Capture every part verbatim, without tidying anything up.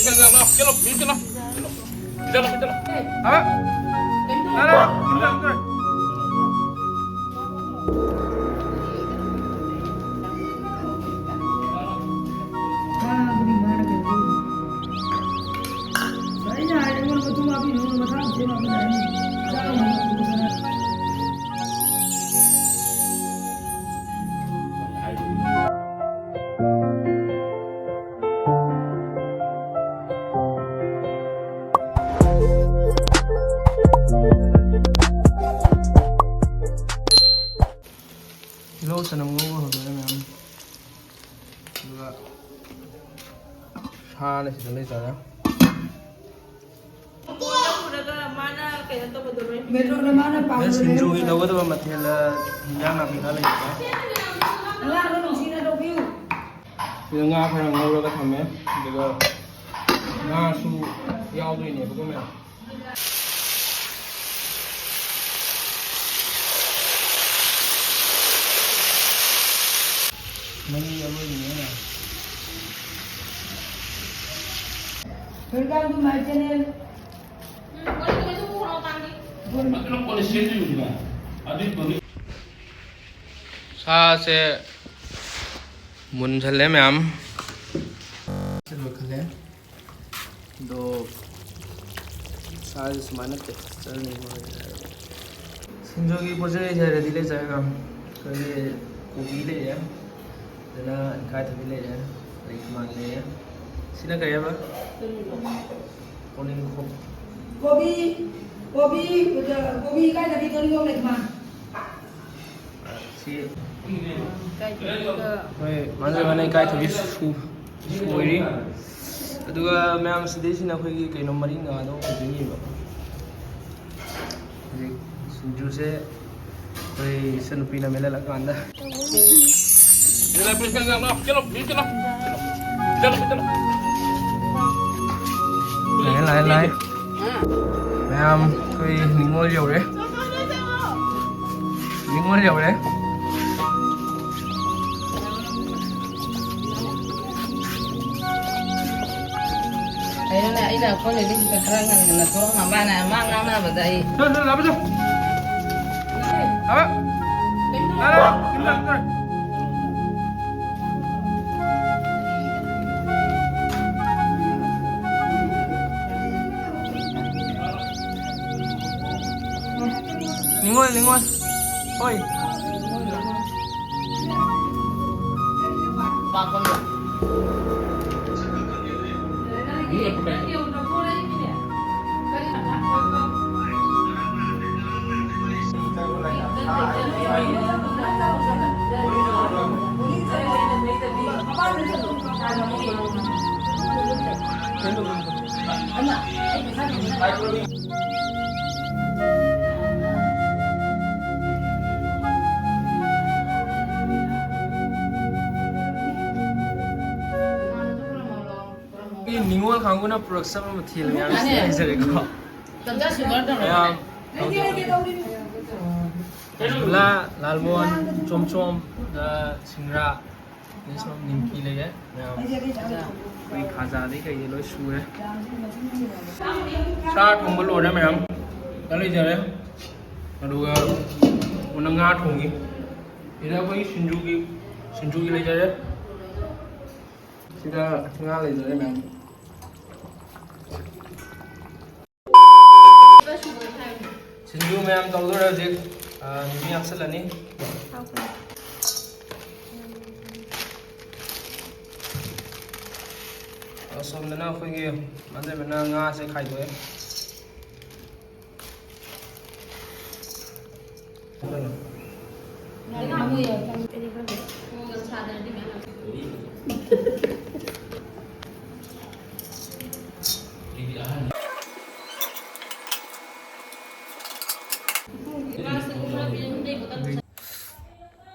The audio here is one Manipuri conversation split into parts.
चलो, चलो, चलो। चलो, चलो। हाँ? चलो, चलो, चलो। ꯇꯤꯜꯍꯧ ꯆꯅꯝ ꯉꯧꯕ ꯍꯧꯗꯣꯛꯑꯦ ꯃꯌꯥꯝ꯫ ꯑꯗꯨꯒ ꯁꯥꯅ ꯁꯤꯗ ꯂꯩꯖꯔꯦ꯫ ꯃꯦꯇ꯭ꯔꯣꯗ ꯃꯥꯅ ꯄꯥꯝꯕ ꯁꯤꯡꯖꯨꯒꯤ ꯂꯩꯔꯛꯄ꯫ ꯂꯧꯒꯗꯕ ꯃꯊꯦꯜ ꯍꯤꯟꯖꯥꯡ ꯅꯥꯄꯤ ꯈꯔ ꯂꯩꯔꯦ꯫ ꯑꯉꯥꯡꯗꯣ ꯅꯨꯡꯁꯤꯅ ꯇꯧꯕꯤꯌꯨ꯫ ꯁꯤꯗ ꯉꯥ ꯈꯔ ꯉꯧꯔꯒ ꯊꯝꯃꯦ꯫ ꯑꯗꯨꯒ ꯉꯥꯁꯨ ꯌꯥꯎꯗꯣꯏꯅꯦꯕꯀꯣ ꯃꯌꯥꯝ꯫ ꯃꯍꯤ ꯑꯔꯣꯏꯕꯅꯦ꯫ Welcome to my channel. ꯁꯥꯁꯦ ꯃꯨꯟꯁꯜꯂꯦ ꯃꯌꯥꯝ꯫ ꯂꯣꯏꯈꯠꯂꯦ꯫ ꯑꯗꯣ ꯁꯥꯁꯦ ꯁꯨꯃꯥꯏꯅ texture ꯅꯦꯝꯃꯒ ꯂꯩꯔꯦ꯫ ꯁꯤꯡꯖꯨꯒꯤ ꯄꯣꯠ ꯆꯩꯁꯦ ready ꯂꯩꯖꯔꯦ ꯃꯌꯥꯝ꯫ ꯑꯩꯈꯣꯏꯒꯤ ꯀꯣꯕꯤ ꯂꯩꯔꯦ, ꯑꯗꯨꯅ ꯏꯀꯥꯏꯊꯕꯤ ꯂꯩꯔꯦ, ꯂꯩꯃꯥꯟ ꯂꯩꯔꯦ꯫ ꯁꯤꯅ ꯀꯩ ꯍꯥꯏꯕ? ꯇꯣꯅꯤꯡꯈꯣꯛ꯫ ꯀꯣꯕꯤ, ꯀꯣꯕꯤ, ꯀꯣꯕꯤ ꯏꯀꯥꯏꯊꯕꯤ ꯇꯣꯅꯤꯡꯈꯣꯛ ꯂꯩꯃꯥꯟ꯫ ꯁꯤ ꯍꯣꯏ, ꯃꯥꯟꯖꯕꯅ ꯏꯀꯥꯏꯊꯕꯤ ꯁꯨ-, ꯁꯣꯏꯔꯤ꯫ ꯑꯗꯨꯒ ꯃꯌꯥꯝ, ꯁꯤꯗꯩꯁꯤꯅ ꯑꯩꯈꯣꯏꯒꯤ ꯀꯩꯅꯣ, ꯃꯔꯤꯡꯒꯥꯗꯣ ꯑꯣꯏꯗꯣꯏꯅꯦꯕ꯫ ꯍꯧꯖꯤꯛ ꯁꯤꯡꯖꯨꯁꯦ ꯑꯩꯈꯣꯏ ꯏꯆꯟꯅꯨꯄꯤꯅ ꯃꯦꯠꯍꯜꯂꯀꯥꯟꯗ꯫ ꯂꯥꯛꯑꯦ, ꯂꯥꯛꯑꯦ, ꯂꯥꯛꯑꯦ꯫ ꯃꯌꯥꯝ, ꯑꯩꯈꯣꯏ ꯅꯤꯉꯣꯜ ꯌꯧꯔꯦ꯫ ꯅꯤꯉꯣꯜ ꯌꯧꯔꯦ꯫ ꯀꯩꯅꯣꯅꯦ, ꯑꯩꯅ ꯑꯩꯈꯣꯏ ꯂꯩꯕꯤꯁꯤꯗ ꯈꯔ ꯉꯟꯅ ꯊꯣꯛꯂꯛꯅꯕꯅ ꯃꯥ ꯉꯥꯡꯅꯕꯗ ꯑꯩ ꯆꯠꯂꯣ, ꯆꯠꯂꯣ, ꯂꯥꯛꯑꯣ, ꯆꯠꯂꯣ꯫ ꯂꯥꯛꯑꯣ, ꯂꯥꯛꯑꯣ, ꯂꯥꯛꯑꯣ꯫ ꯅꯤꯉꯣꯜ, ꯅꯤꯉꯣꯜ꯫ ꯍꯣꯏ꯫ ꯅꯤꯉꯣꯜ ꯀꯥꯡꯕꯨꯅ ꯄꯨꯔꯛꯆꯕ ꯃꯊꯦꯜ ꯃꯌꯥꯝꯁꯤ ꯂꯩꯖꯔꯦꯀꯣ꯫ ꯃꯌꯥꯝ ꯔꯁꯒꯨꯜꯂꯥ, ꯂꯥꯜꯃꯣꯍꯟ, ꯆꯣꯝꯆꯣꯝ, ꯑ, ꯁꯤꯡꯒ꯭ꯔꯥ, ꯑꯗꯩ ꯁꯣꯝ ꯅꯤꯝꯀꯤ ꯂꯩꯔꯦ ꯃꯌꯥꯝ꯫ ꯑꯩꯈꯣꯏ ꯈꯥꯖꯥꯗꯩ ꯀꯩꯗꯩ ꯂꯣꯏ ꯁꯨꯔꯦ꯫ ꯁꯥ ꯊꯣꯡꯕ ꯂꯣꯏꯔꯦ ꯃꯌꯥꯝ꯫ ꯈꯔ ꯂꯩꯖꯔꯦ꯫ ꯑꯗꯨꯒ ꯎꯅ ꯉꯥ ꯊꯣꯡꯉꯤ꯫ ꯁꯤꯗ ꯑꯩꯈꯣꯏꯒꯤ ꯁꯤꯡꯖꯨꯒꯤ, ꯁꯤꯡꯖꯨꯒꯤ ꯂꯩꯖꯔꯦ꯫ ꯁꯤꯗ ꯉꯥ ꯂꯩꯖꯔꯦ ꯃꯌꯥꯝ꯫ ꯁꯤꯡꯖꯨ ꯃꯌꯥꯝ ꯇꯧꯗꯣꯔꯦ ꯍꯧꯖꯤꯛ꯫ ꯑ, ꯃꯤꯃꯤ ꯍꯥꯞꯆꯤꯜꯂꯅꯤ꯫ ꯑꯁꯣꯝꯗꯅ ꯑꯩꯈꯣꯏꯒꯤ ꯃꯟꯗꯣꯏ ꯃꯅꯥ ꯉꯥꯁꯦ ꯈꯥꯏꯗꯣꯛꯑꯦ꯫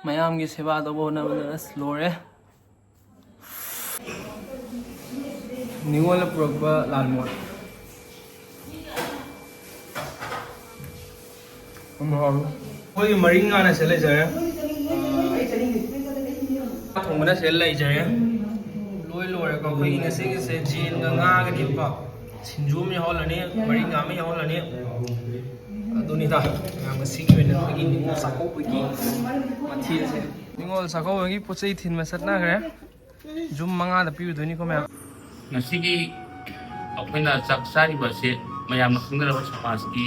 ꯃꯌꯥꯝꯒꯤ ꯁꯦꯕꯥ ꯇꯧꯕ ꯍꯣꯠꯅꯕꯗ ꯑꯁ ꯂꯣꯏꯔꯦ꯫ ꯅꯤꯉꯣꯜꯅ ꯄꯨꯔꯛꯄ ꯂꯥꯜꯃꯣꯍꯣꯟ꯫ ꯑꯩꯈꯣꯏꯒꯤ ꯃꯔꯤꯡ ꯉꯥꯅ ꯁꯤꯗ ꯂꯩꯖꯔꯦ꯫ ꯉꯥ ꯊꯣꯡꯕꯅ ꯁꯤꯗ ꯂꯩꯖꯔꯦ꯫ ꯂꯣꯏ ꯂꯣꯏꯔꯦ꯫ ꯑꯩꯈꯣꯏꯒꯤ ꯉꯁꯤꯒꯤꯁꯦ ꯌꯦꯟꯒ ꯉꯥꯒꯅꯦꯕꯀꯣ꯫ ꯁꯤꯡꯖꯨ ꯑꯃ ꯌꯥꯎꯍꯜꯂꯅꯤ, ꯃꯔꯤꯡꯒꯥ ꯑꯃ ꯌꯥꯎꯍꯜꯂꯅꯤ꯫ ꯑꯗꯨꯅꯤꯗ ꯃꯌꯥꯝ, ꯉꯁꯤꯒꯤ ꯑꯣꯏꯅ ꯑꯩꯈꯣꯏꯒꯤ ꯅꯤꯉꯣꯜ ꯆꯥꯛꯀꯧꯕꯒꯤ ꯃꯊꯦꯜꯁꯦ꯫ ꯅꯤꯉꯣꯜ ꯆꯥꯛꯀꯧꯕꯒꯤ ꯄꯣꯠ ꯆꯩ ꯊꯤꯟꯕ ꯆꯠꯅꯈ꯭ꯔꯦ꯫ ꯌꯨꯝ ꯃꯉꯥꯗ ꯄꯤꯔꯨꯗꯣꯏꯅꯤꯀꯣ ꯃꯌꯥꯝ꯫ ꯉꯁꯤꯒꯤ ꯑꯩꯈꯣꯏꯅ ꯆꯥꯛ ꯆꯥꯔꯤꯕ ꯑꯁꯤ ꯃꯌꯥꯝꯅ ꯈꯪꯅꯔꯕ ꯁꯃꯥꯖꯀꯤ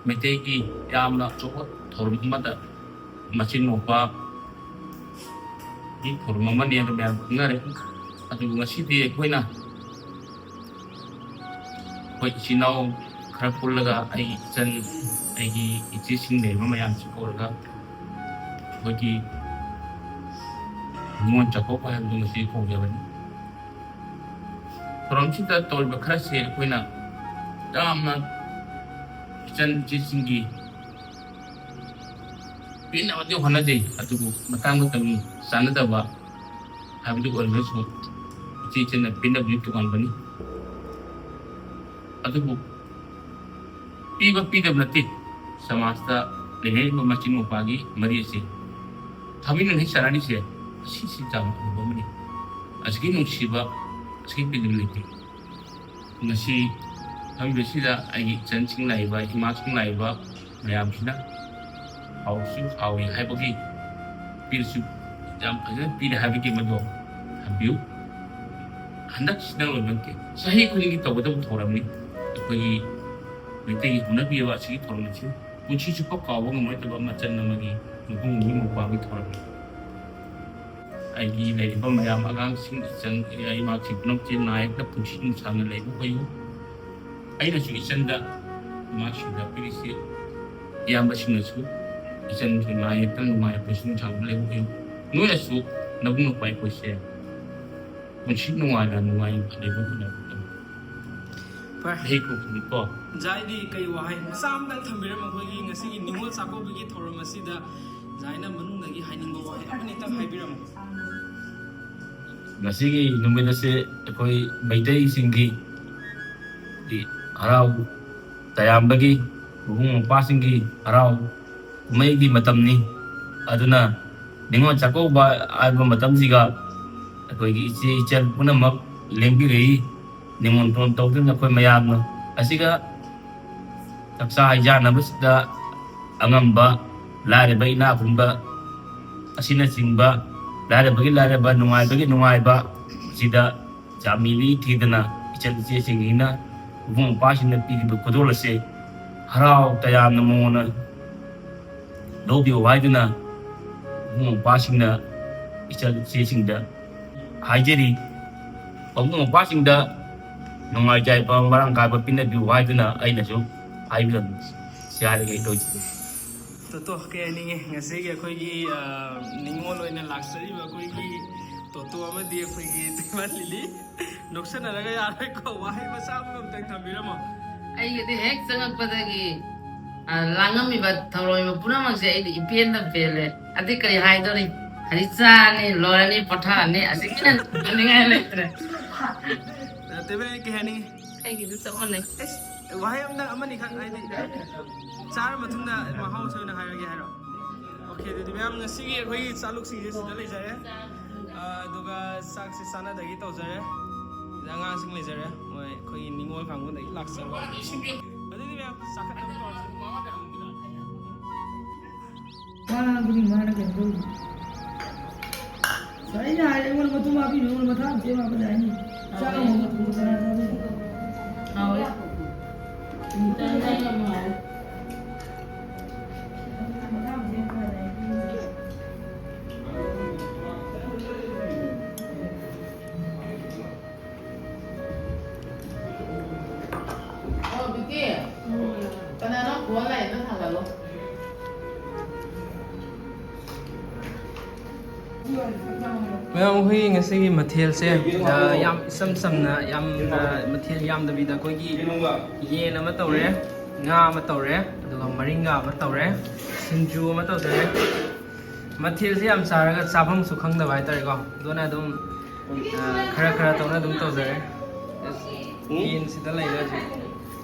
ꯃꯩꯇꯩꯒꯤ ꯌꯥꯝꯅ ꯑꯆꯧꯕ ꯊꯧꯔꯝ ꯑꯃꯗ ꯃꯆꯤꯟ ꯃꯧꯄꯥꯒꯤ ꯊꯧꯔꯝ ꯑꯃꯅꯤ ꯍꯥꯏꯅ ꯃꯌꯥꯝ ꯈꯪꯅꯔꯦ꯫ ꯑꯗꯨꯕꯨ ꯉꯁꯤꯗꯤ ꯑꯩꯈꯣꯏꯅ ꯑꯩꯈꯣꯏ ꯏꯆꯤꯟ ꯏꯅꯥꯎ ꯈꯔ ꯄꯨꯜꯂꯒ, ꯑꯩ ꯏꯆꯟ, ꯑꯩꯒꯤ ꯏꯆꯦꯁꯤꯡ ꯂꯩꯔꯤꯕ ꯃꯌꯥꯝꯁꯤ ꯀꯧꯔꯒ ꯑꯩꯈꯣꯏꯒꯤ ꯅꯤꯉꯣꯜ ꯆꯥꯛꯀꯧꯕ ꯍꯥꯏꯕꯗꯨ ꯉꯁꯤ ꯀꯧꯖꯕꯅꯤ꯫ ꯊꯧꯔꯝꯁꯤꯗ ꯇꯧꯔꯤꯕ ꯈꯔꯁꯦ ꯑꯩꯈꯣꯏꯅ ꯌꯥꯝꯅ ꯏꯆꯟ ꯏꯆꯦꯁꯤꯡꯒꯤ ꯄꯤꯅꯕꯗꯤ ꯍꯣꯠꯅꯖꯩ, ꯑꯗꯨꯕꯨ ꯃꯇꯥꯡ ꯃꯇꯝ ꯆꯥꯅꯗꯕ ꯍꯥꯏꯕꯗꯨ ꯑꯣꯏꯔꯒꯁꯨ ꯏꯆꯦ ꯏꯆꯟꯅ ꯄꯤꯅꯕꯗꯤ ꯇꯣꯉꯥꯟꯕꯅꯤ꯫ ꯑꯗꯨꯕꯨ ꯄꯤꯕ ꯄꯤꯗꯕ ꯅꯠꯇꯦ, ꯁꯃꯥꯖꯇ ꯂꯩꯅꯔꯤꯕ ꯃꯆꯤꯟ ꯃꯧꯄꯥꯒꯤ ꯃꯔꯤ ꯑꯁꯤ ꯊꯥꯃꯤꯟꯅꯅ ꯍꯦꯛ ꯆꯥꯟꯅꯔꯤꯁꯦ ꯑꯁꯤꯁꯤ ꯆꯥꯎꯅ ꯑꯐꯕ ꯑꯃꯅꯤ꯫ ꯑꯁꯤꯒꯤ ꯅꯨꯡꯁꯤꯕ, ꯑꯁꯤꯒꯤ ꯄꯦꯟꯖꯕ ꯂꯩꯇꯦ꯫ ꯉꯁꯤ ꯐꯝꯃꯤꯕꯁꯤꯗ ꯑꯩꯒꯤ ꯏꯆꯟꯁꯤꯡ ꯂꯥꯛꯏꯕ, ꯏꯃꯥꯁꯤꯡ ꯂꯥꯛꯏꯕ ꯃꯌꯥꯝꯁꯤꯅ ꯍꯥꯎꯁꯨ ꯍꯥꯎꯏ ꯍꯥꯏꯕꯒꯤ, ꯄꯤꯔꯁꯨ ꯌꯥꯝ ꯐꯖꯅ ꯄꯤꯔꯦ ꯍꯥꯏꯕꯒꯤ ꯃꯗꯣ ꯊꯝꯕꯤꯌꯨ꯫ ꯍꯟꯗꯛꯁꯤꯅ ꯂꯣꯏꯕ ꯅꯠꯇꯦ, ꯆꯍꯤ ꯈꯨꯗꯤꯡꯒꯤ ꯇꯧꯒꯗꯕ ꯊꯧꯔꯝꯅꯤ꯫ ꯑꯩꯈꯣꯏꯒꯤ ꯃꯩꯇꯩꯒꯤ ꯍꯧꯅꯕꯤ ꯑꯁꯤꯒꯤ ꯊꯧꯔꯝ ꯑꯁꯤ ꯄꯨꯟꯁꯤ ꯆꯨꯞꯄ ꯀꯥꯎꯕ ꯉꯝꯃꯣꯏꯗꯕ ꯃꯆꯟ ꯑꯃꯒꯤ ꯃꯄꯨꯡ ꯃꯅꯨꯡ ꯃꯧꯄꯥꯒꯤ ꯊꯧꯔꯝꯅꯤ꯫ ꯑꯩꯒꯤ ꯂꯩꯔꯤꯕ ꯃꯌꯥꯝ, ꯑꯉꯥꯡꯁꯤꯡ, ꯏꯆꯟ, ꯏꯃꯥꯁꯤꯡ ꯄꯨꯝꯅꯃꯛꯁꯤ ꯅꯥ ꯌꯦꯛꯇ ꯄꯨꯟꯁꯤ ꯅꯨꯡꯁꯥꯡꯅ ꯂꯩꯕ ꯑꯣꯏꯌꯨ꯫ ꯑꯩꯅꯁꯨ ꯏꯆꯟꯗ, ꯏꯃꯥꯁꯤꯡꯗ ꯄꯤꯔꯤꯁꯤ, ꯏꯌꯥꯝꯕꯁꯤꯡꯅꯁꯨ ꯏꯆꯟꯁꯨ ꯅꯥ ꯌꯦꯛꯇ ꯅꯨꯡꯉꯥꯏꯅ ꯄꯨꯟꯁꯤ ꯅꯨꯡꯁꯥꯡꯅ ꯂꯩꯕ ꯑꯣꯏꯌꯨ꯫ ꯅꯣꯏꯅꯁꯨ ꯅꯕꯨꯡ ꯅꯄꯥ ꯑꯩꯈꯣꯏꯁꯦ ꯄꯨꯟꯁꯤ ꯅꯨꯡꯉꯥꯏꯅ, ꯅꯨꯡꯉꯥꯏꯅ ꯂꯩꯕ ꯍꯣꯠꯅꯕꯗ ꯐꯔꯦ꯫ ꯃꯍꯩ ꯄꯨꯈꯤꯅꯤꯀꯣ꯫ ꯖꯥꯏꯗꯤ ꯀꯩ ꯋꯥꯍꯩ ꯃꯆꯥ ꯑꯃꯇꯪ ꯊꯝꯕꯤꯔꯝꯃꯣ ꯑꯩꯈꯣꯏꯒꯤ ꯉꯁꯤꯒꯤ ꯅꯤꯉꯣꯜ ꯆꯥꯛꯀꯧꯕꯒꯤ ꯊꯧꯔꯝ ꯑꯁꯤꯗ ꯖꯥꯏꯅ ꯃꯅꯨꯡꯗꯒꯤ ꯍꯥꯏꯅꯤꯡꯕ ꯋꯥꯍꯩ ꯑꯃꯅꯤꯇꯪ ꯍꯥꯏꯕꯤꯔꯝꯃꯣ꯫ ꯉꯁꯤꯒꯤ ꯅꯨꯃꯤꯠ ꯑꯁꯤ ꯑꯩꯈꯣꯏ ꯃꯩꯇꯩꯁꯤꯡꯒꯤ ꯍꯔꯥꯎ ꯇꯌꯥꯝꯕꯒꯤ, ꯃꯕꯨꯡ ꯃꯧꯄ꯭ꯋꯥꯁꯤꯡꯒꯤ ꯍꯔꯥꯎ ꯀꯨꯝꯍꯩꯒꯤ ꯃꯇꯝꯅꯤ꯫ ꯑꯗꯨꯅ ꯅꯤꯉꯣꯜ ꯆꯥꯛꯀꯧꯕ ꯍꯥꯏꯕ ꯃꯇꯝꯁꯤꯒ ꯑꯩꯈꯣꯏꯒꯤ ꯏꯆꯦ ꯏꯆꯜ ꯄꯨꯝꯅꯃꯛ ꯂꯦꯡꯕꯤꯔꯛꯏ꯫ ꯅꯤꯉꯣꯜ ꯊꯧꯔꯝ ꯇꯧꯗꯨꯅ ꯑꯩꯈꯣꯏ ꯃꯌꯥꯝꯅ ꯑꯁꯤꯒ ꯆꯥꯛꯆꯥ ꯍꯩꯖꯥꯟꯅꯕꯁꯤꯗ ꯑꯉꯝꯕ ꯂꯥꯏꯔꯕ ꯏꯅꯥꯛ ꯈꯨꯟꯕ ꯑꯁꯤꯅꯆꯤꯡꯕ ꯂꯥꯏꯔꯕꯒꯤ ꯂꯥꯏꯔꯕ, ꯅꯨꯡꯉꯥꯏꯕꯒꯤ ꯅꯨꯡꯉꯥꯏꯕ, ꯁꯤꯗ ꯆꯥꯃꯤꯅꯤ ꯊꯤꯗꯅ ꯏꯆꯟ ꯏꯆꯦꯁꯤꯡꯁꯤꯅ ꯃꯕꯨꯡ ꯃꯧꯄ꯭ꯋꯥꯁꯤꯡꯅ ꯄꯤꯔꯤꯕ ꯈꯨꯗꯣꯜ ꯑꯁꯦ ꯍꯔꯥꯎ ꯇꯌꯥꯝꯅ ꯃꯉꯣꯟꯗ ꯂꯧꯕꯤꯌꯨ ꯍꯥꯏꯗꯨꯅ ꯃꯕꯨꯡ ꯃꯧꯄ꯭ꯋꯥꯁꯤꯡꯅ ꯏꯆꯟ ꯏꯆꯦꯁꯤꯡꯗ ꯍꯥꯏꯖꯔꯤ꯫ ꯃꯕꯨꯡ ꯃꯧꯄ꯭ꯋꯥꯁꯤꯡꯗ ꯅꯨꯡꯉꯥꯏ ꯌꯥꯏꯐꯕ ꯃꯔꯥꯡ ꯀꯥꯏꯕ ꯄꯤꯅꯕꯤꯌꯨ ꯍꯥꯏꯗꯨꯅ ꯑꯩꯅꯁꯨ ꯍꯥꯏꯕꯤꯔꯝꯃꯤ꯫ ꯁꯤ ꯍꯥꯏꯔꯒ ꯑꯩ ꯂꯣꯏꯖꯔꯦ꯫ ꯇꯣꯇꯣ, ꯀꯩ ꯍꯥꯏꯅꯤꯡꯉꯤ? ꯉꯁꯤꯒꯤ ꯑꯩꯈꯣꯏꯒꯤ, ꯑ, ꯅꯤꯉꯣꯜ ꯑꯣꯏꯅ ꯂꯥꯛꯆꯔꯤꯕ ꯑꯩꯈꯣꯏꯒꯤ ꯇꯣꯇꯣ ꯑꯃꯗꯤ ꯑꯩꯈꯣꯏꯒꯤ ꯇꯦꯕꯜ ꯂꯤꯂꯤ꯫ ꯅꯣꯛꯁꯟꯅꯔꯒ ꯌꯥꯔꯣꯏꯀꯣ, ꯋꯥꯍꯩ ꯃꯆꯥ ꯑꯃ ꯑꯝꯇꯪ ꯊꯝꯕꯤꯔꯝꯃꯣ꯫ ꯑꯩꯒꯤꯗꯤ ꯍꯦꯛ ꯆꯪꯉꯛꯄꯗꯒꯤ, ꯑ, ꯂꯥꯡꯉꯝꯃꯤꯕ ꯊꯧꯔꯝ ꯄꯨꯝꯅꯃꯛꯁꯦ ꯑꯩꯗꯤ ꯏꯄꯦꯟꯗ ꯄꯦꯜꯂꯦ꯫ ꯑꯗꯩ ꯀꯔꯤ ꯍꯥꯏꯗꯣꯔꯤ? ꯍꯧꯖꯤꯛ ꯆꯥꯔꯅꯤ, ꯂꯣꯏꯔꯅꯤ, ꯄꯣꯊꯥꯔꯅꯤ, ꯑꯁꯤꯒꯤ ꯍꯦꯟꯅ ꯇꯧꯅꯤꯡꯉꯥꯏ ꯂꯩꯇ꯭ꯔꯦ꯫ ꯑ, ꯇꯦꯕꯜ ꯂꯤꯂꯤ, ꯀꯩ ꯍꯥꯏꯅꯤꯡꯉꯤ? ꯑꯩꯒꯤꯁꯨ ꯆꯞ ꯃꯥꯟꯅꯩ꯫ ꯑꯦꯁ, ꯋꯥꯍꯩ ꯑꯃꯗ ꯑꯃꯅꯤꯈꯛ ꯍꯥꯏꯗꯤ, ꯆꯥꯔ ꯃꯇꯨꯡꯗ ꯃꯍꯥꯎꯁꯦ ꯑꯣꯏꯅ ꯍꯥꯏꯔꯒꯦ ꯍꯥꯏꯔꯣ? ꯑꯣꯀꯦ, ꯑꯗꯨꯗꯤ ꯃꯌꯥꯝ, ꯉꯁꯤꯒꯤ ꯑꯩꯈꯣꯏꯒꯤ ꯆꯥꯂꯨꯛꯁꯤꯡꯁꯦ ꯁꯤꯗ ꯂꯩꯖꯔꯦ꯫ ꯑ, ꯑꯗꯨꯒ ꯆꯥꯛꯁꯦ ꯆꯥꯅꯗꯒꯤ ꯇꯧꯖꯔꯦ꯫ ꯑꯗ ꯑꯉꯥꯡꯁꯤꯡ ꯂꯩꯖꯔꯦ, ꯃꯣꯏ ꯑꯩꯈꯣꯏꯒꯤ ꯅꯤꯉꯣꯜ ꯀꯥꯡꯕꯨꯗꯒꯤ ꯂꯥꯛꯆꯕ꯫ ꯑꯗꯨꯗꯤ ꯃꯌꯥꯝ ꯆꯥꯈꯠꯅꯕ ꯇꯧꯔꯁꯤ꯫ ꯋꯥ ꯉꯥꯡꯕꯗꯤ ꯃꯥꯅ ꯀꯩꯅꯣ ꯇꯧꯔꯤ꯫ ꯑꯩꯅ ꯍꯥꯏꯔꯦ, ꯑꯩꯉꯣꯟꯗ ꯃꯇꯨꯝ ꯍꯥꯞꯄꯤꯅꯨ, ꯑꯩꯉꯣꯟꯗ ꯃꯊꯥ ꯑꯃ ꯆꯦ ꯍꯥꯞꯄꯗ ꯍꯥꯏꯅꯤ꯫ ꯆꯥꯛ ꯑꯃꯨꯛ ꯃꯇꯨꯝ ꯀꯅꯥ ꯆꯥꯗꯣꯏꯅꯣ? ꯍꯥꯎꯋꯦ꯫ ꯑꯣ, ꯕꯤꯇꯤ, ꯀꯅꯥꯅꯣ ꯐꯣꯟ ꯂꯥꯛꯑꯦ? ꯑꯝꯇ ꯊꯥꯡꯒꯠꯂꯣ꯫ ꯃꯌꯥꯝ, ꯑꯩꯈꯣꯏ ꯉꯁꯤꯒꯤ ꯃꯊꯦꯜꯁꯦ, ꯑ, ꯌꯥꯝ ꯏꯆꯝ ꯆꯝꯅ, ꯌꯥꯝꯅ ꯃꯊꯦꯜ ꯌꯥꯝꯗꯕꯤꯗ ꯑꯩꯈꯣꯏꯒꯤ ꯌꯦꯟ ꯑꯃ ꯇꯧꯔꯦ, ꯉꯥ ꯑꯃ ꯇꯧꯔꯦ, ꯑꯗꯨꯒ ꯃꯔꯤꯡꯒꯥ ꯑꯃ ꯇꯧꯔꯦ, ꯁꯤꯡꯖꯨ ꯑꯃ ꯇꯧꯖꯔꯦ꯫ ꯃꯊꯦꯜꯁꯦ ꯌꯥꯝ ꯆꯥꯔꯒ ꯆꯥꯐꯝꯁꯨ ꯈꯪꯗꯕ ꯍꯥꯏꯇꯥꯔꯦꯀꯣ꯫ ꯑꯗꯨꯅ ꯑꯗꯨꯝ, ꯑ, ꯈꯔ ꯈꯔ ꯇꯧꯅ ꯑꯗꯨꯝ ꯇꯧꯖꯔꯦ꯫ ꯌꯦꯟꯁꯤꯗ ꯂꯩꯔꯦ ꯍꯧꯖꯤꯛ꯫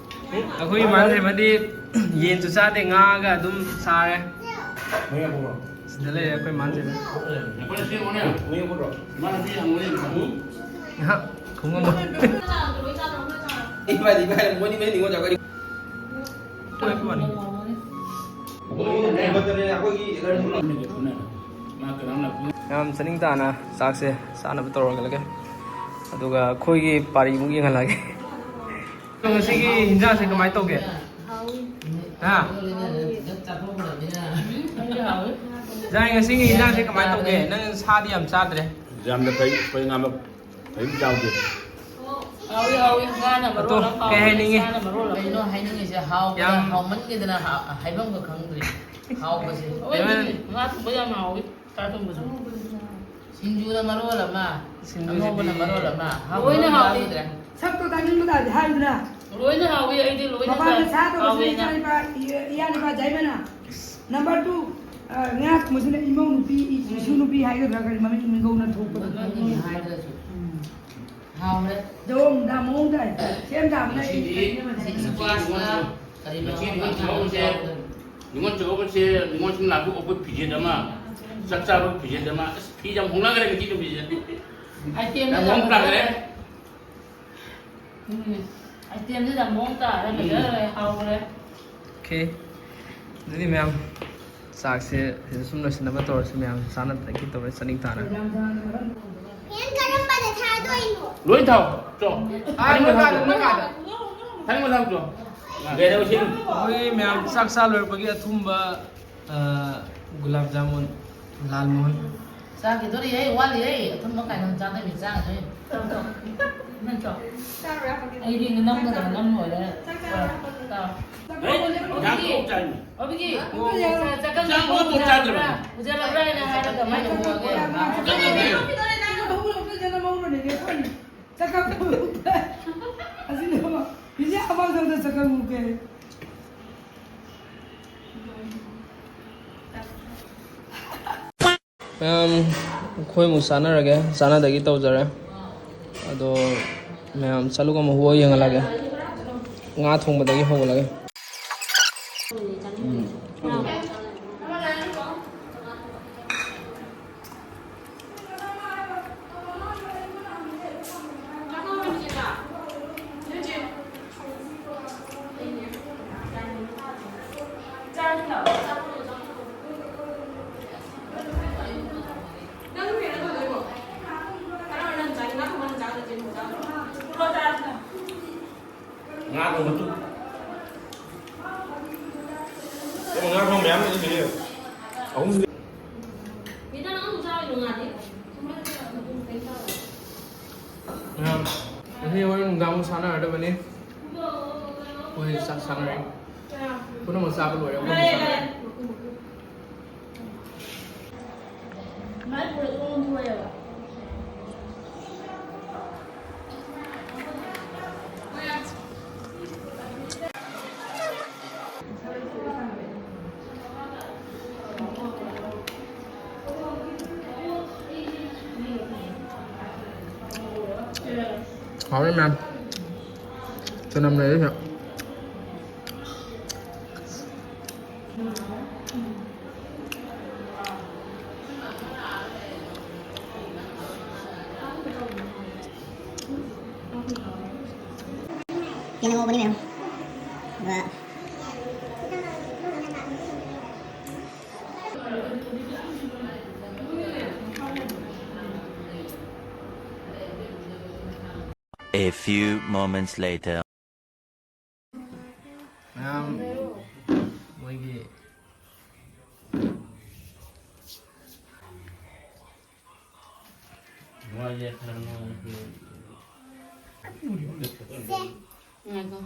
ꯑꯩꯈꯣꯏ ꯏꯃꯥꯟꯅꯕꯗꯤ ꯌꯦꯟꯁꯨ ꯆꯥꯗꯦ, ꯉꯥꯒ ꯑꯗꯨꯝ ꯆꯥꯔꯦ꯫ ꯁꯤꯗ ꯂꯩꯔꯦ ꯑꯩꯈꯣꯏ ꯃꯥꯟꯁꯤꯗ꯫ ꯉꯥꯏꯍꯥꯛ ꯈꯨꯡꯒꯪ꯫ ꯏꯕꯥꯅꯤ, ꯏꯕꯥꯅꯤ, ꯃꯣꯏꯅꯤ ꯃꯣꯏꯅꯤ ꯅꯤꯉꯣꯜ ꯆꯥꯎꯈꯠ꯫ ꯌꯥꯝ ꯆꯥꯅꯤꯡ ꯇꯥꯅ ꯆꯥꯛꯁꯦ ꯆꯥꯅꯕ ꯇꯧꯔꯒꯦ꯫ ꯑꯗꯨꯒ ꯑꯩꯈꯣꯏꯒꯤ ꯄꯥꯔꯤꯃꯨꯛ ꯌꯦꯡꯍꯜꯂꯒꯦ꯫ ꯉꯁꯤꯒꯤ ꯏꯟꯖꯥꯡꯁꯦ ꯀꯃꯥꯏꯅ ꯇꯧꯒꯦ? ꯍꯥ? ꯖꯥꯏ, ꯉꯁꯤꯒꯤ ꯏꯟꯖꯥꯡꯁꯦ ꯀꯃꯥꯏꯅ ꯇꯧꯒꯦ? ꯅꯪ ꯁꯥꯗꯤ ꯌꯥꯝ ꯆꯥꯗ꯭ꯔꯦ꯫ ꯌꯥꯝꯅ ꯐꯩ, ꯑꯩꯈꯣꯏ ꯉꯥ ꯀꯔꯤꯝ ꯆꯥꯎꯗꯦ꯫ ꯍꯥꯎꯏ, ꯍꯥꯎꯏ꯫ ꯉꯥꯅ ꯃꯔꯣꯜ ꯑꯇꯣ, ꯑꯃ ꯀꯩ ꯍꯥꯎꯏ, ꯍꯥꯏꯅꯤꯡꯉꯤ? ꯁꯥꯅ ꯃꯔꯣꯜ ꯑꯃ꯫ ꯀꯩꯅꯣ ꯍꯥꯏꯅꯤꯡꯉꯤꯁꯦ? ꯍꯥꯎꯕꯅ ꯌꯥꯝ ꯍꯥꯎꯃꯟꯈꯤꯗꯅ ꯍꯥ-, ꯍꯥꯏꯐꯝꯒ ꯈꯪꯗ꯭ꯔꯦ꯫ ꯍꯥꯎꯕꯁꯦ꯫ ꯑꯣꯏ, ꯀꯩꯅꯣ ꯉꯥ ꯊꯣꯡꯕ ꯌꯥꯝ ꯍꯥꯎꯏ, ꯁꯥ ꯊꯣꯡꯕꯁꯨ꯫ ꯁꯤꯡꯖꯨꯅ ꯃꯔꯣꯜ ꯑꯃ, ꯁꯤꯡꯖꯨꯁꯤꯗꯤ ꯑꯉꯧꯕꯅ ꯃꯔꯣꯜ ꯑꯃ, ꯍꯥꯎꯕ ꯂꯣꯏꯅ ꯑꯃ ꯍꯥꯎꯏ꯫ ꯌꯥꯎꯗ꯭ꯔꯦ꯫ ꯁꯛꯇꯣ ꯇꯥꯅꯤꯡꯕ ꯇꯥꯔꯗꯤ ꯍꯥꯏꯌꯨꯗꯅ꯫ ꯂꯣꯏꯅ ꯍꯥꯎꯏ, ꯑꯩꯗꯤ ꯂꯣꯏꯅ ꯃꯄꯥꯟꯗ ꯆꯥꯏ꯫ ꯁꯥ ꯇꯧꯕꯁꯦ ꯍꯥꯎꯋꯦꯅ꯫ ꯏꯆꯥꯅꯨꯄꯥ, ꯏ-, ꯏꯌꯥꯅꯨꯄꯥ ꯖꯥꯏꯃꯅ꯫ ꯅꯝꯕꯔ ꯇꯨ, ꯑ, ꯉꯥ ꯊꯣꯡꯕꯁꯤꯅ ꯏꯃꯧ ꯅꯨꯄꯤ, ꯏ-, ꯏꯁꯨ ꯅꯨꯄꯤ ꯍꯥꯏꯒꯗ꯭ꯔꯥ ꯀꯔꯤ ꯃꯃꯤꯡ ꯃꯤꯡꯒꯧꯅ ꯊꯣꯛꯄꯗꯣ꯫ ꯃꯃꯤꯡ ꯍꯥꯏꯗ꯭ꯔꯁꯨ꯫ ꯎꯝ꯫ ꯍꯥꯎꯔꯦ꯫ ꯖꯧ ꯃꯨꯟꯗꯥ ꯃꯑꯣꯡ ꯇꯥꯏ꯫ ꯁꯦꯝ ꯁꯥꯕꯅ ꯉꯁꯤꯗꯤ ꯑꯩ ꯁꯤꯛꯁ ꯄꯥꯁꯅ ꯀꯔꯤꯅꯣ ꯉꯁꯤ ꯑꯃ ꯅꯤꯉꯣꯜ ꯆꯥꯛꯍꯧꯕꯁꯦ, ꯌꯥꯎꯗꯅ꯫ ꯅꯤꯉꯣꯜ ꯆꯥꯛꯍꯧꯕꯁꯦ, ꯅꯤꯉꯣꯜꯁꯤꯡ ꯂꯥꯛꯄ ꯑꯣꯛꯄ ꯐꯤꯖꯦꯠ ꯑꯃ, ꯆꯥꯛ ꯆꯥꯕ ꯐꯤꯖꯦꯠ ꯑꯃ, ꯑꯁ, ꯐꯤ ꯌꯥꯝ ꯍꯣꯡꯅꯈ꯭ꯔꯦ ꯉꯁꯤ ꯅꯨꯃꯤꯠꯁꯦ꯫ ꯑꯥꯏꯇꯦꯝꯗꯤ ꯌꯥꯝ ꯃꯑꯣꯡ ꯇꯥꯈ꯭ꯔꯦ꯫ ꯐꯖꯔꯦ꯫ ꯎꯝ꯫ ꯑꯥꯏꯇꯦꯝꯗꯤ ꯌꯥꯝ ꯃꯑꯣꯡ ꯇꯥꯔꯦ, ꯎꯝ꯫ ꯐꯖꯔꯦ, ꯍꯥꯎꯔꯦ꯫ ꯑꯣꯀꯦ꯫ ꯑꯗꯨꯗꯤ ꯃꯌꯥꯝ, ꯆꯥꯛꯁꯦ ꯁꯤꯗ ꯁꯨꯝ ꯂꯣꯏꯁꯤꯟꯅꯕ ꯇꯧꯔꯁꯤ, ꯃꯌꯥꯝ ꯆꯥꯅꯕꯗꯒꯤ ꯇꯧꯔ ꯆꯥꯅꯤꯡ ꯇꯥꯅ꯫ ꯐꯦꯟ ꯀꯔꯝꯕꯗ ꯊꯥꯗꯣꯏꯅꯣ? ꯂꯣꯏ ꯊꯥꯎ, ꯆꯣ꯫ ꯑꯥ, ꯃꯣꯏ ꯀꯥꯗ, ꯃꯣꯏ ꯀꯥꯗ꯫ ꯊꯥꯡ ꯃꯊꯛ ꯆꯣ꯫ ꯀꯩꯗꯧꯁꯤ? ꯑꯩꯈꯣꯏ ꯃꯌꯥꯝ ꯆꯥꯛ ꯆꯥ ꯂꯣꯏꯔꯛꯄꯒꯤ ꯑꯊꯨꯝꯕ, ꯑ, ꯒꯨꯂꯥꯞ ꯖꯥꯃꯨꯟ, ꯂꯥꯜ ꯃꯣꯍꯟ꯫ ꯆꯥꯈꯤꯗꯣꯔꯤꯍꯦ, ꯋꯥꯠꯂꯤꯍꯦ꯫ ꯑꯊꯨꯝꯕ ꯀꯥꯏꯅ ꯆꯥꯗꯣꯏꯅꯤ, ꯆꯥꯈꯤꯗꯣꯏꯅꯤ꯫ ꯆꯥꯎ, ꯆꯥꯎ꯫ ꯅꯪ ꯆꯥꯎ꯫ ꯑꯩꯗꯤ ꯅꯝꯗꯅ ꯅꯝ ꯂꯣꯏꯔꯦ꯫ ꯆꯥꯎ꯫ ꯍꯦ, ꯌꯥꯝ ꯀꯣꯛ ꯆꯥꯏꯅꯦ꯫ ꯑꯣ, ꯕꯤꯀꯤ꯫ ꯆꯥꯛ ꯆꯥꯛꯀꯪ ꯆꯥꯛ ꯃꯇꯣꯟ ꯆꯥꯗ꯭ꯔꯕ? ꯆꯥꯗ꯭ꯔꯕ? ꯎꯖꯥꯂꯥꯕ꯭ꯔꯥ ꯍꯥꯏꯅ ꯍꯥꯏꯔꯒ ꯃꯥꯏ ꯆꯥꯛꯀꯪ ꯃꯇꯣꯟ ꯆꯥꯗ꯭ꯔꯕ? ꯆꯥꯛꯀꯪ ꯃꯇꯣꯟ꯫ ꯆꯥꯛꯀꯪ ꯃꯇꯣꯟ꯫ ꯑꯁꯤꯅꯦꯕ, ꯏꯆꯦ ꯑꯃꯈꯛꯇ ꯆꯥꯛꯀꯪ ꯃꯨꯛꯀꯦ꯫ ꯃꯌꯥꯝ, ꯑꯩꯈꯣꯏ ꯑꯃꯨꯛ ꯆꯥꯟꯅꯔꯒꯦ, ꯆꯥꯟꯅꯗꯒꯤ ꯇꯧꯖꯔꯦ꯫ ꯑꯗꯣ ꯃꯌꯥꯝ ꯆꯠꯂꯨꯒ ꯑꯃꯨꯛ ꯍꯣ ꯌꯦꯡꯍꯜꯂꯒꯦ, ꯉꯥ ꯊꯣꯡꯕꯗꯒꯤ ꯍꯧꯍꯜꯂꯒꯦ꯫ ꯎꯝ꯫ ꯉꯥ ꯊꯣꯡꯕ ꯇꯨ꯫ ꯉꯥ ꯊꯣꯡꯕ ꯃꯌꯥꯝ ꯂꯩ꯫ ꯑꯍꯨꯝ꯫ ꯃꯌꯥꯝ, ꯉꯁꯤ ꯍꯣꯔꯦꯟ ꯅꯨꯡꯗꯥꯡ ꯑꯃꯨꯛ ꯁꯥꯟꯅꯔꯗꯕꯅꯤ꯫ ꯑꯩꯈꯣꯏ ꯆꯥꯛ ꯁꯥꯟꯅꯔꯦ꯫ ꯄꯨꯝꯅꯃꯛ ꯆꯥꯕ ꯂꯣꯏꯔꯦ꯫ ꯑꯩꯈꯣꯏ ꯑꯃꯨꯛ ꯁꯥꯟꯅꯔꯦ꯫ ꯍꯥꯎꯔꯦ ꯃꯌꯥꯝ꯫ ꯆꯅꯝ ꯂꯩꯔꯦ ꯁꯤꯗ꯫ ꯌꯦꯟ ꯉꯧꯕꯅꯤ ꯃꯌꯥꯝ꯫ ꯑꯗꯨꯒ A few moments later. ꯃꯌꯥꯝ ꯃꯣꯏꯒꯤ ꯃꯣꯏꯁꯦ ꯈꯔ ꯅꯨꯡꯉꯥꯏꯇꯦ꯫ ꯉꯥꯏꯈꯣ꯫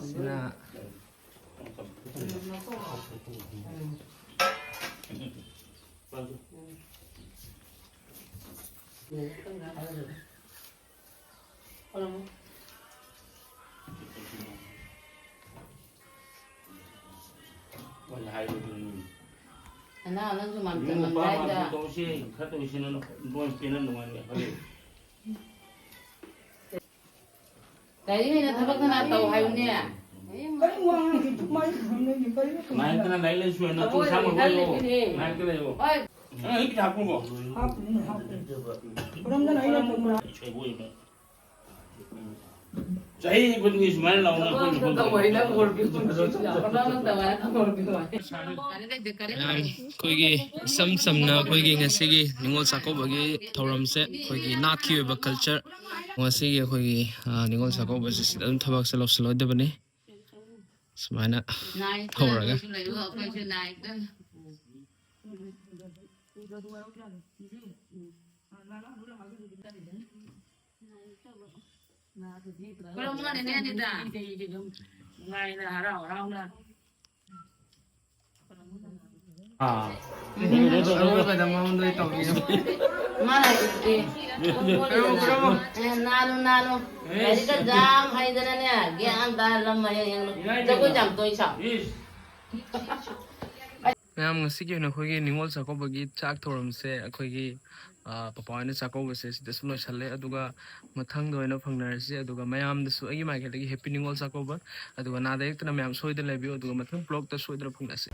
ꯁꯤꯅ ꯅꯅꯥꯎ, ꯅꯪꯁꯨ ꯃꯥꯟ ꯅꯨꯄꯥ ꯇꯝꯃꯝꯗꯥꯏꯗ꯫ ꯃꯥꯟꯁꯨ ꯇꯧꯁꯤ, ꯈꯔ ꯇꯧꯁꯤꯅ ꯂꯣꯏ ꯄꯦꯟꯅ ꯅꯨꯡꯉꯥꯏꯅ ꯈꯜꯂꯤ꯫ ꯂꯥꯏꯔꯤꯛ ꯍꯩꯅ ꯊꯕꯛ ꯀꯅꯥ ꯇꯧ ꯍꯥꯏꯕꯅꯦ? ꯀꯔꯤ ꯋꯥ ꯉꯥꯡꯉꯤ? ꯃꯥꯏ ꯈꯪꯗꯦ, ꯀꯔꯤ ꯈꯪꯗꯦ? ꯃꯥꯏ ꯀꯅꯥ ꯂꯥꯏꯔꯤꯛ ꯂꯥꯏꯁꯨ ꯍꯩꯅ ꯇꯨ ꯁꯥ ꯃꯔꯣꯏ ꯂꯩꯌꯣ꯫ ꯍꯣꯏ꯫ ꯃꯥꯏ ꯀꯅꯥ ꯂꯩꯌꯣ? ꯍꯣꯏ꯫ ꯅꯪ ꯑꯩ ꯄꯩꯁꯥ ꯍꯥꯞꯄꯨꯀꯣ? ꯍꯥꯞꯄꯨꯅꯤ, ꯍꯥꯞꯄꯨꯅꯤ꯫ ꯈꯨꯔꯝꯗꯅ ꯑꯩꯅ ꯇꯧꯕ꯫ ꯁꯣꯏꯕ ꯑꯣꯏꯕ꯫ ꯆꯍꯤ ꯈꯨꯗꯤꯡꯒꯤ ꯁꯨꯃꯥꯏꯅ ꯂꯥꯎꯅ ꯑꯩꯈꯣꯏꯅ ꯃꯌꯥꯝ ꯑꯩꯈꯣꯏꯒꯤ ꯏꯁꯝ ꯁꯝꯅ ꯑꯩꯈꯣꯏꯒꯤ ꯉꯁꯤꯒꯤ ꯅꯤꯉꯣꯜ ꯆꯥꯛꯀꯧꯕꯒꯤ ꯊꯧꯔꯝꯁꯦ ꯑꯩꯈꯣꯏꯒꯤ ꯅꯥꯠꯀꯤ ꯑꯣꯏꯕ ꯀꯜꯆꯔ, ꯉꯁꯤꯒꯤ ꯑꯩꯈꯣꯏꯒꯤ ꯅꯤꯉꯣꯜ ꯆꯥꯛꯀꯧꯕꯁꯦ ꯁꯤꯗ ꯑꯗꯨꯝ ꯊꯕꯛꯁꯦ ꯂꯧꯁꯤꯜꯂꯣꯏꯗꯕꯅꯤ꯫ ꯁꯨꯃꯥꯏꯅ ꯍꯧꯔꯒ ꯅꯨꯡꯉꯥꯏꯅ ꯍꯔꯥꯎ ꯍꯔꯥꯎꯅ꯫ ꯑꯥ꯫ ꯑꯔꯣꯏꯕꯗ ꯃꯉꯣꯟꯗ ꯑꯣꯏ ꯇꯧꯕꯤꯌꯨ꯫ ꯃꯥꯅ ꯍꯥꯏꯕꯗꯤ, ꯀꯔꯝ, ꯀꯔꯝ? ꯑꯦ, ꯅꯥꯅꯨ, ꯅꯥꯅꯨ꯫ ꯂꯥꯏꯔꯤꯛꯀ ꯌꯥꯝ ꯍꯩꯗꯅꯅꯦ, ꯒ꯭ꯌꯥꯟ ꯇꯥ ꯂꯝ ꯍꯌꯦꯡ ꯌꯦꯡꯉꯨ꯫ ꯖꯒꯣꯏ ꯌꯥꯝ ꯇꯣꯏ ꯁꯥꯎ꯫ ꯃꯌꯥꯝ, ꯉꯁꯤꯒꯤ ꯑꯣꯏꯅ ꯑꯩꯈꯣꯏꯒꯤ ꯅꯤꯉꯣꯜ ꯆꯥꯛꯀꯧꯕꯒꯤ ꯆꯥꯛ ꯊꯧꯔꯝꯁꯦ ꯑꯩꯈꯣꯏꯒꯤ, ꯑ, ꯄꯄꯥ ꯍꯣꯏꯅ ꯆꯥꯛꯀꯧꯕꯁꯦ ꯁꯤꯗ ꯁꯨꯝ ꯂꯣꯏꯁꯜꯂꯦ꯫ ꯑꯗꯨꯒ ꯃꯊꯪꯗ ꯑꯣꯏꯅ ꯐꯪꯅꯔꯁꯤ꯫ ꯑꯗꯨꯒ ꯃꯌꯥꯝꯗꯁꯨ ꯑꯩꯒꯤ ꯃꯥꯏꯀꯩꯗꯒꯤ ꯍꯦꯄꯤ ꯅꯤꯉꯣꯜ ꯆꯥꯛꯀꯧꯕ꯫ ꯑꯗꯨꯒ ꯅꯥꯗ ꯌꯦꯛꯇꯅ ꯃꯌꯥꯝ ꯁꯣꯏꯗꯅ ꯂꯩꯕꯤꯌꯨ꯫ ꯑꯗꯨꯒ ꯃꯊꯪ ꯕ꯭ꯂꯣꯛꯇ ꯁꯣꯏꯗꯅ ꯐꯪꯅꯁꯤ꯫